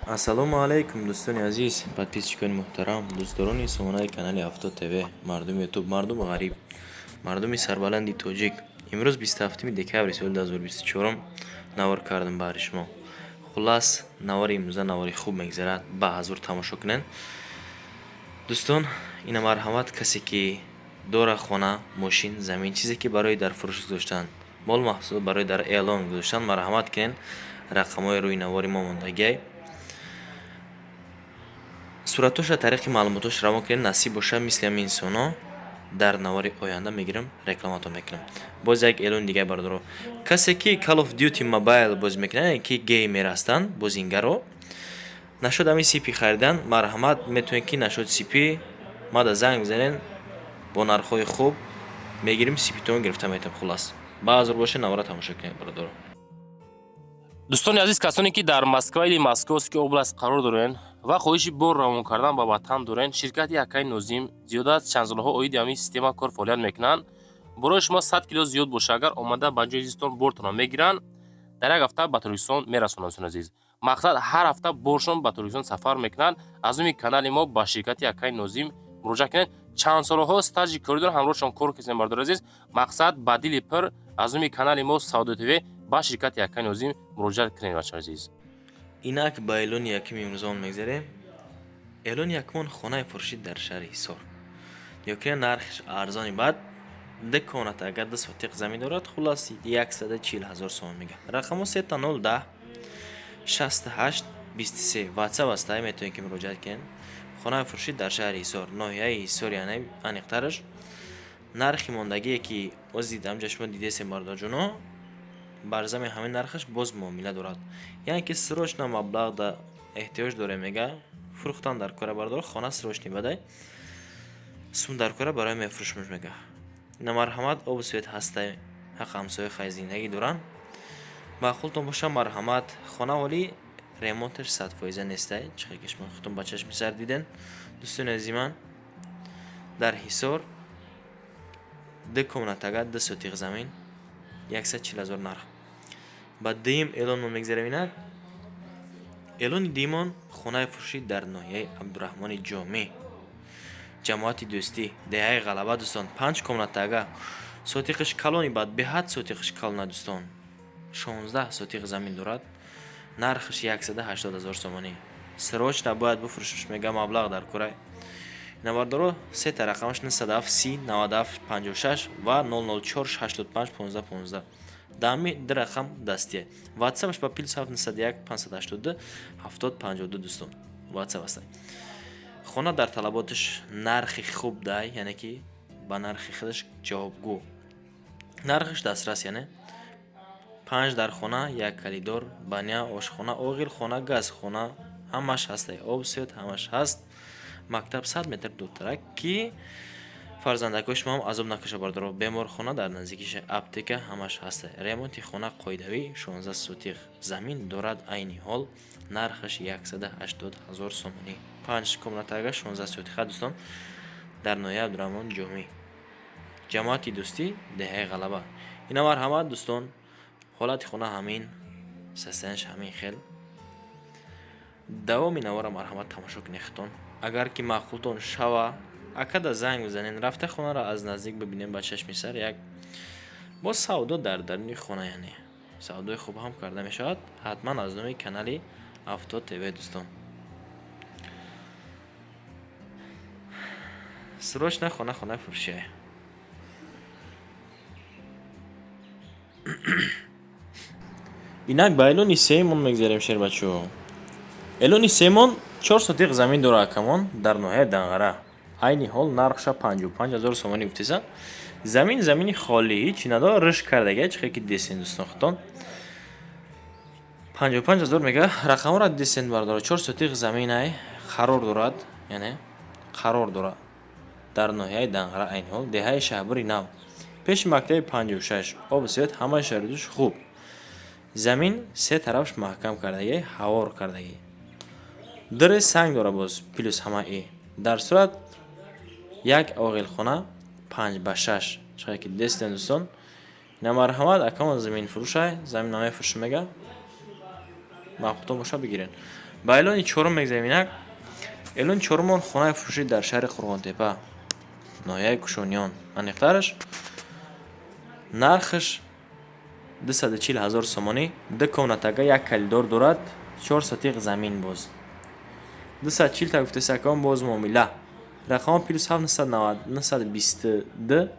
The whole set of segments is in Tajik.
Ассалому алайкум, дӯстони азиз, подписчикони муҳтарам, дӯстдорони сомонаи канали Ҳафтод ТВ, мардуми Ютуб, мардуми ғариб, мардуми сарбаланди тоҷик. Имрӯз 27 декабри соли 2024 навор кардам баҳри шумо. Хуллас, навори имрӯза навори хуб мегзарад, ба ҳазур тамошо кунед. Дӯстон, ина марҳамат, касе ки дора хона, мошин, замин, чизе ки барои дар фурӯш гузоштан, мол маҳсулот барои дар эълон гузоштан, марҳамат кунед, рақамҳои рӯи навори мо мондагиай. Суратоша тариқи маълумотош равон кунед, насиб боша, мисли ҳамин инсоно дар навори оянда мегирам, рекламатон мекунам. Боз як эълони дигар, бародаро. Касе ки Call of Duty Mobile бозӣ мекунад, ки геймер ҳастанд, бозингаро, нашуд ҳамин CP харидан, марҳамат, метавонед ки нашуд CP мада занг бизанед, бо нархҳои хуб мегирим, CP-тон гирифта метавонем. Хуллас, баъзур боша, навора тамошо кунед, бародаро. Дӯстони азиз, касоне ки дар Москва или Московский область қарор дорен ва хоҳиши бор равон кардан ба ватан дорен, ширкати Акаи Нозим зиёда аз чанд солҳо оиди ҳамин система кор фаъолият мекунанд. Борои шумо 100 кило зиёд боша, агар омада ба ҷои зистон бортонро мегиранд, дар як ҳафта ба Тоҷикистон мерасонанд. Дӯстони азиз, мақсад, ҳар ҳафта боршон ба Тоҷикистон сафар мекунанд. Аз номи канали мо ба ширкати Акаи Нозим муроҷиат кунед. Чанд солҳо стажи корӣ доранд, ҳамроҳшон кор кардем. Бардори азиз, мақсад, ба дили пир аз номи канали мо Савдо ТВ ба ширкати Акаи Нозим муроҷиат кунед, бачаҳои азиз. Инак ба эълони якуми имрӯзаон мегзарем. Эълони якумон хонаи фурӯшӣ дар шаҳри Ҳисор. Ёкина, нархиш арзони бад, ду комната, агар 2 сотиқ замин дорад, хуллас, 140 000 сомон мега. Рақамо сета нол 10 68 23, ватсап ҳастай, метавонед ки муроҷиат кунед. Хонаи фурӯшӣ дар шаҳри Ҳисор, ноҳияи Ҳисор, яъне аниқтараш. Нархи мондагие ки ози дамҷа шумо дидесем, бародарҷоно, бар зами ҳамин нархаш боз муомила дорад, яъне ки срочно маблағ да эҳтиёҷ дорем, мега, фурӯхтан дар кора, бардор, хона срочный бадай сум дар кора, барои мефурӯшмш, мега. Ина марҳамат, обу свет ҳастай, ҳақ ҳамсоя хай зиндагӣ доранд. Маъқултон боша, марҳамат. Хона ҳоли ремонташ 100% нестай, чихе ки шумо худтон ба чашми сар диден, дӯстони азизи ман. Дар Ҳисор ду комнатага, 2 сотиқ замин, 140 000 нарх. Ба дуюм эълонмон мегзарем. Инак эълони дуюмон хонаи фурӯшӣ дар ноҳияи Абдураҳмони Ҷомӣ, ҷамоати Дӯстӣ, деҳаи Ғалаба. Дӯстон, панҷ комнатага, сотиқиш калони бад, беҳад сотиқиш калона, дӯстон, 16 сотиқ замин дорад. Нархаш 180 000 сомонӣ. Срочно бояд бифурӯшиш, мега, маблағ дар курай. Навардоро, сета рақамаш 97 30 97 56 ва 004 85 15 15. Даҳами ду рақам дастия. Ватсапаш ба плюс 791 582 70 52, дӯстон, ватсап ҳастай. Хона дар талаботаш нархи хуб дай, яъне ки ба нархи худаш ҷавобгӯ, нархаш дастрас, яъне панҷ дар хона, як коридор, баня, ошхона, оғилхона, газхона ҳамаш ҳастай, об, свет ҳамаш ҳаст. Мактаб 100 метр дуртарак, ки фарзандакои шумо ҳам азоб накаша, бардоро. Беморхона дар наздикиша, аптека ҳамаш ҳастай. Ремонти хона қоидавӣ, 16 сотиқ замин дорад. Айни ҳол нархаш 180 000 сомонӣ. Панҷ комнатага, 16 сотиқа, дӯстон, дар ноҳияи Абдураҳмон Ҷомӣ, ҷамоати Дӯстӣ, деҳаи Ғалаба. Ина марҳамат, дӯстон, ҳолати хона ҳамин, состоянияш ҳамин хел. Давоми навора марҳамат тамошо кунед худтон. Агар ки маъқултон шава, акада занг бизанед, рафта хонаро аз наздик бибинем ба чашми сар. Як боз савдо дар даруни хона, яъне савдои хуб ҳам карда мешавад, ҳатман аз номи канали Ҳафтод ТВ. Дӯстон, срочно хона, хонаи фурӯшия. Инак ба эълони сеюмон мегзарем, шербачо. Эълони сеюмон 4 сотиқ замин дора акамон дар ноҳияи Данғара. Айни ҳол нархша 55 000 сомонӣ гуфтеса. Замин, замини холӣ, ҳичи надора, ришк кардага, чихе ки десен, дӯстон, худтон. 55 000 мега. Рақамҳоро десен, бардора. 4 сотиқ заминай қарор дорад, яъне қарор дорад дар ноҳияи Данғара, айни ҳол деҳаи Шаҳбури Нав, пеши мактаби 56. Обу свет, ҳамаи шароиташ хуб. Замин се тарафш маҳкам кардагӣ, ҳавор кардагӣ, дири санг дора. Боз плюс ҳамаи дар сурат як оғилхона 5 ба 6, чихе ки дестен, дӯстон. Ина марҳамат, акамон заминфурӯшай, замин намефурӯшем, мега. Маъқултон боша, бигирен. Ба эълони чорум мегзарем инак. Эълони чорумон хонаи фурӯшӣ дар шаҳри Қурғонтепа, ноҳияи Кушониён. Аниқтараш, нархаш 240 ҳазор сомонӣ, ду комнатага, як коридор дорад, 4 сотиқ замин. Боз 240 та гуфтесакон, боз муомила. Рақам +7 922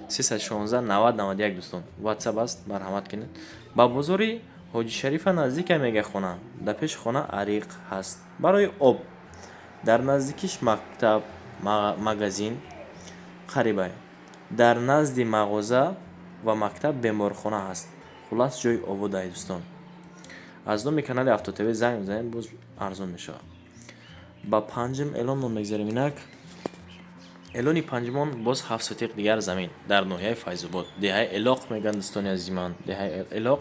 316 90 91. Дӯстон, Ватсап аст, марҳамат кунед. Ба бозори Ҳоҷишарифа наздика мега хона. Дар пеши хона ариқ ҳаст барои об. Дар наздикиш мактаб, магазин қарибай. Дар назди мағоза ва мактаб беморхона ҳаст. Хуллас, ҷои ободай, дӯстон. Аз номи канали Автотв занг мезанед, боз арзон мешавад. Ба панҷум эълонмон мегзарем инак. Эълони панҷумон боз 7 сотиқ дигар замин дар ноҳияи Файзобод, деҳаи Элоқ мегӯянд, дӯстони азизи ман, деҳаи Элоқ.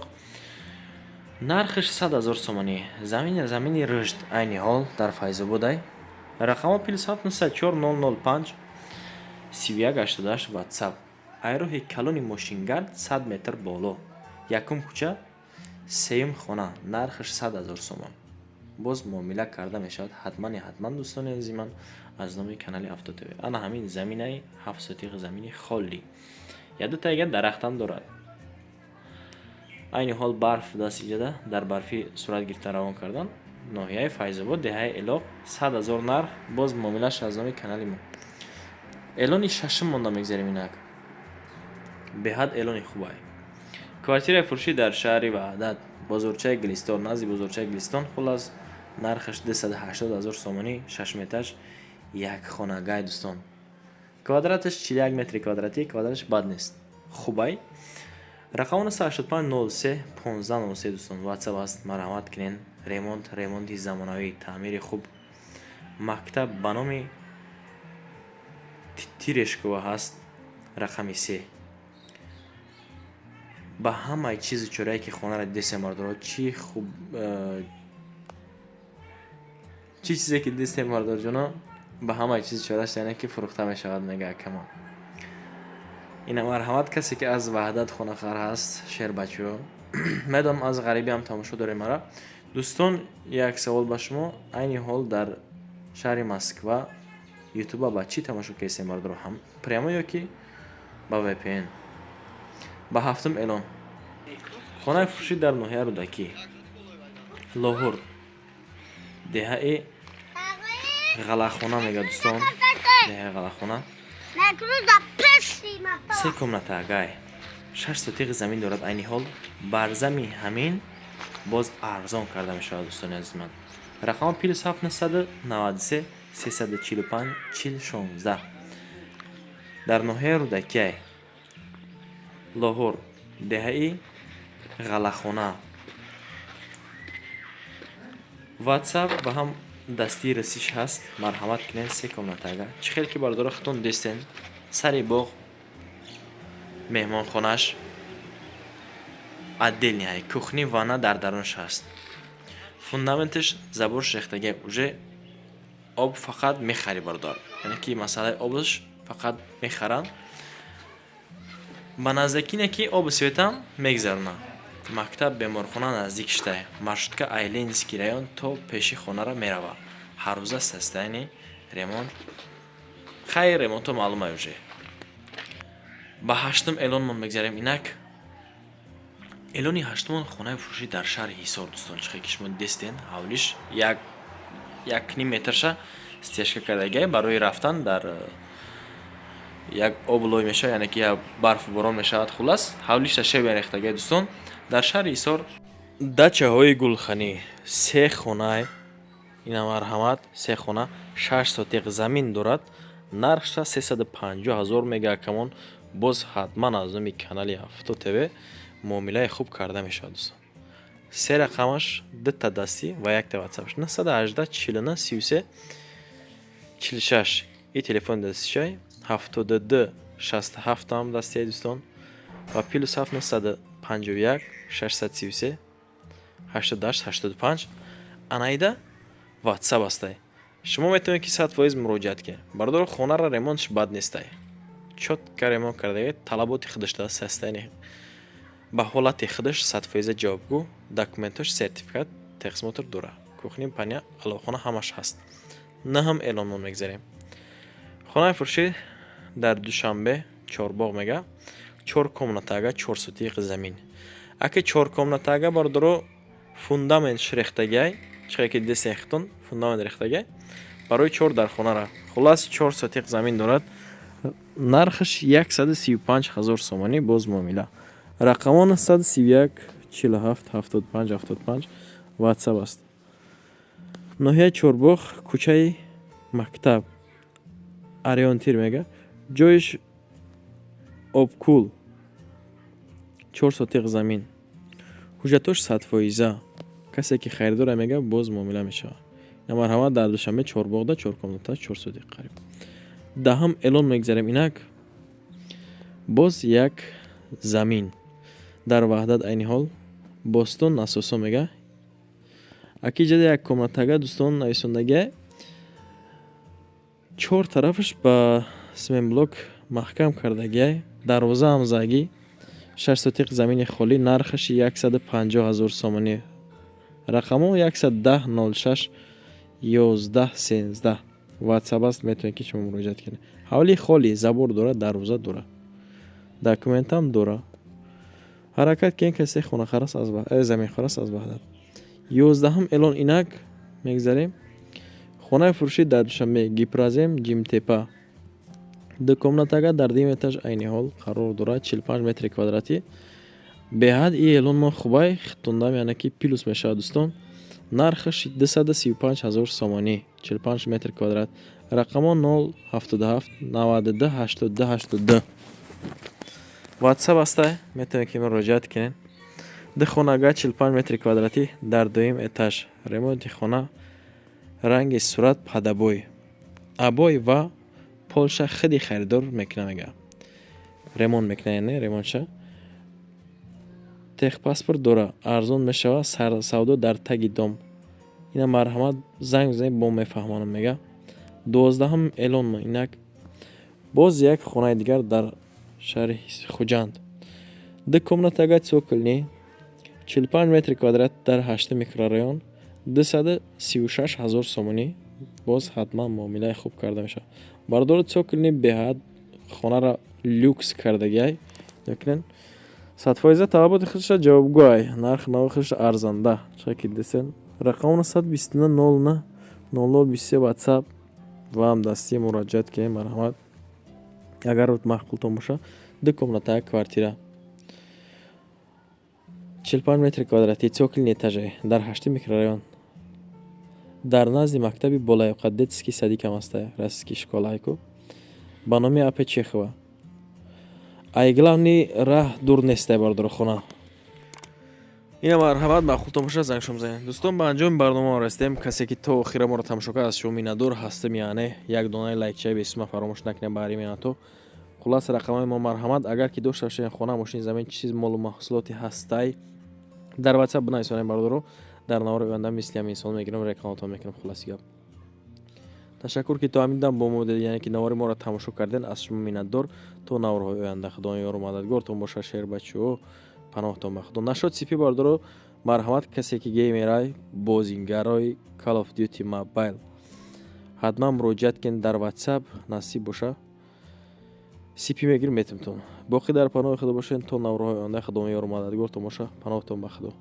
Нархаш 100 ҳазор сомонӣ. Замин, замини рушд, айни ҳол дар Файзободай. Рақамҳо +7 904 005 31 88, Ватсап. Айроҳи калони мошингард 100 метр боло, якум кӯча, сеюм хона. Нархаш 100 ҳазор сомон, боз муомила карда мешавад. Ҳатмани ҳатман, дӯстони азизи ман, аз номи канали Автотв. Ана ҳамин заминаи 7 сотиқ замини холӣ, якдута ига дарахтам дорад. Айни ҳол барф даст иҷада, дар барфӣ сурат гирифта равон кардан. Ноҳияи Файзобод, деҳаи Элоқ, 100 ҳазор нарх, боз муомилаш аз номи канали мо. Эълони шашум монда мегзарем инак. Беҳад эълони хубай. Квартираи фурӯшӣ дар шаҳри Ваҳдат, бозорчаи Гулистон, назди бозорчаи Гулистон. Хуллас, нархаш 280 ҳазор сомонӣ, 6 метраш, як хонагай, дӯстон. Квадраташ 41 метри квадратӣ, квадраташ бад нест, хубай. Рақам 985 03 15 03, дӯстон, Ватсап аст, марҳамат кунен. Ремонт, ремонти замонавӣ, таъмири хуб. Мактаб ба номи Тирешкова ҳаст, рақами 3. Ба ҳамаи чизу чорае ки хонаро дидесем, бардоро, чӣ хуб, чӣ чизе ки дидесем, бардорҷоно, ба ҳамаи чизу чораш, яъне ки фурӯхта мешавад, мега акамо. Ина, марҳамат, касе ки аз Ваҳдат хонахар ҳаст, шербачиҳо, медонам, аз ғарибиам тамошо дорем мара. Дӯстон, як савол ба шумо: айни ҳол дар шаҳри Москва Ютуба ба чӣ тамошо кардесем, бардоро, ҳам прямо ё ки ба VPN? Ба ҳафтум эълон. Хонаи фурӯшӣ дар ноҳияи Рӯдакӣ, Лоҳур, деҳаи Ғалахона мега, дӯстон, деҳаи Ғалахона. Се комната агай, 6 сотиқи замин дорад. Айни ҳол бар зами ҳамин боз арзон карда мешавад, дӯстони азизи ман. Рақам +7 993 345 40 16. Дар ноҳияи Рӯдакиай, Лоҳур, деҳаи Ғалахона. Ватсап ва ҳам дастии расиш ҳаст, марҳамат кунед. Се комнатага, чӣ хел ки, бардора, худтон дестен, сари боғ, меҳмонхонаш отдельный ҳай, кухни, ванна дар дарунаш ҳаст. Фундаменташ, заборш рехтага уже. Об фақат мехарӣ, бардор, яъне ки масъалаи обаш фақат мехаранд. Ба наздикӣ не ки обу светам мегзаронад. Мактаб, беморхона наздик шуда. Маршрутка ай Ленинский район то пеши хонара меравад. Ҳаррӯза состояние ремонт, хайр, ремонтҳо маълумай уже. Ба ҳаштум эълонмон мегзарем инак. Эълони ҳаштумон хонаи фурӯшӣ дар шаҳри Ҳисор, дӯстон. Чӣ хел ки шумо дестен, ҳавлиш як ним метрша стяжка кардагиай барои рафтан. Дар як об лой мешавад, яъне ки як барфу борон мешавад. Хуллас, ҳавлиша шебе рехтагиай, дӯстон. Дар шаҳри Ҳисор, дачаҳои Гулханӣ, се хонай. Ина, марҳамат, се хона, 6 сотиқ замин дорад. Нархша 350 ҳазор мега акамон, боз ҳатман аз номи канали Авто ТВ муомилаи хуб карда мешавад, дӯстон. Се рақамаш, дута дастӣ ва якта ватсапш: 918 49 33 46. И телефони дастишай, 72 67 ам дастияй, дӯстон, ва +7 951 633 88 85. Анаида ватсап ҳастай. Шумо метавонед ки 100% муроҷиат кунед, бародаро. Хонара ремонтш бад нестай, чётко ремонт кардагӣ, талаботи худаш да состояние, ба ҳолати худаш 100% ҷавобгӯ. Документош, сертификат, техосмотр дорад. Кухня, баня, аловхона ҳамаш ҳаст. Наҳам эълонмон мегзарем. Хонаи фурӯшӣ дар Душанбе, Чорбоғ мега, чор комнатага, 4 сотиқ замин. Аки чор комнатага, бародаро, фундамент рехтагиай, чихе ки десехтон фундамент рехтагиай барои чор дархонара. Хуллас, 4 сотиқ замин дорад, нархаш 135 000 сомонӣ, боз муомила. Рақамон 131 47 75 75, Ватсап аст. Ноҳияи Чорбоғ, кӯчаи мактаб, ориентир мега, ҷоиш Обкул, 4 сотиқ замин, ҳуҷҷатош 100%. Касе ки харидора, мега, боз муомила мешавад. Марҳамат, дар Душанбе, Чорбоғда, чор комната, 4 сотиқ қариб. 10-ум эълон мегзарем. Инак, боз як замин дар Ваҳдат, айни ҳол Бостон насосо мега. Аки ҷада як комнатага, дӯстон, нависондагия, чор тарафаш ба цементблок маҳкам кардагиай, дарвоза ҳамзагӣ, 6 сотиқ замини холӣ, нархаш 150 000 сомонӣ. Рақамҳо 110 06 11 13, Ватсап аст, метавонед, ки шумо муроҷиат кунед. Ҳавлии холӣ, забор дорад, дарвоза дорад, документам дорад. Ҳаракат кунед, касе хонахар аст, заминхор аст аз Ваҳдат. 11-ум эълон инак мегзарем. Хонаи фурӯшӣ дар Душанбе, Гипрозем, Ҷимтепа, ду комнатага, дар дуюм этаж айни ҳол қарор дорад, 45 метри квадратӣ. Беҳад и эълон мо хубай хитондам, яъне ки плюс мешавад, дӯстон. Нархаш 235 000 сомонӣ, 45 метр квадрат. Рақамҳо 0 77 92 82 82, Ватсап ҳастай, метавонед, ки муроҷиат кунед. Ду хонага, 45 метри квадратӣ, дар дуюм этаж. Ремонти хона, ранги сурат под обои, обои ва полша худи харидор мекуна, мега, ремонт мекуна, яъне ремонтша. Техпаспорт дора, арзон мешавад, савдо дар таги дом. Ина марҳамат, занг бизанед, бо мефаҳмонам, мега. 12-ум эълон инак, боз як хонаи дигар дар шаҳри Хуҷанд, ду комнатага, цокольный, 45 метри квадрат, дар ҳаштум микрорайон, 236 000 сомонӣ, боз ҳатман муомилаи хуб карда мешавад. Бародаро, цокольный беҳад хонаро люкс кардагиай, мекунед, 100% талаботи худша ҷавобгӯай, нархи нави худша арзанда. Чӣ ки десен, рақамона 129 09 00 23, Ватсап ва ҳамдастӣ муроҷиат кунед. Марҳамат, агар маъқултон бошад. Ду комната квартира, 45 метри квадратӣ, цокольный этаже, дар ҳаштум микрорайон, дар назди мактаби болаёқат, детский садикам ҳаста, российский школаайку ба номи А. П. Чехова. Ай главный раҳ дур нестай, бародаро, хона. Ина марҳамат, маъқултон бошад, зангшон бизанед. Дӯстон, ба анҷоми барномао расидем. Касе ки то охира моро тамошо кард, аз шумо миннатдор ҳастем. Яъне як донаи лайкчаи бесума фаромӯш накунед баҳри миннато. Хуллас, рақамҳои мо, марҳамат, агар ки дошта бошед хона, мошини, замин, чиз, молу маҳсулоти ҳастай, дар Ватсап бинависонед, бародаро. Дар навори оянда мисли ҳамин инсон мегирам, рекламатон мекунам. Хулласи гап, ташаккур, ки то ҳамин дам бо мо будед, яъне ки навори моро тамошо кардем, аз шумо миннатдор. То наворҳои оянда Худо ёру мададгортон бошад. Шербачаҳо, паноҳтон ба Худо. Нашод сипи, бародаро, марҳамат, касе ки геймерай, бозингарои Call of Duty Mobile, ҳатман муроҷиат кунед дар Ватсап. Насиб боша, сипи мегирем, метимтон. Боқӣ дар паноҳи Худо бошед то наворҳои оянда. Худо ёру мададгортон боша. Паноҳтон ба Худо.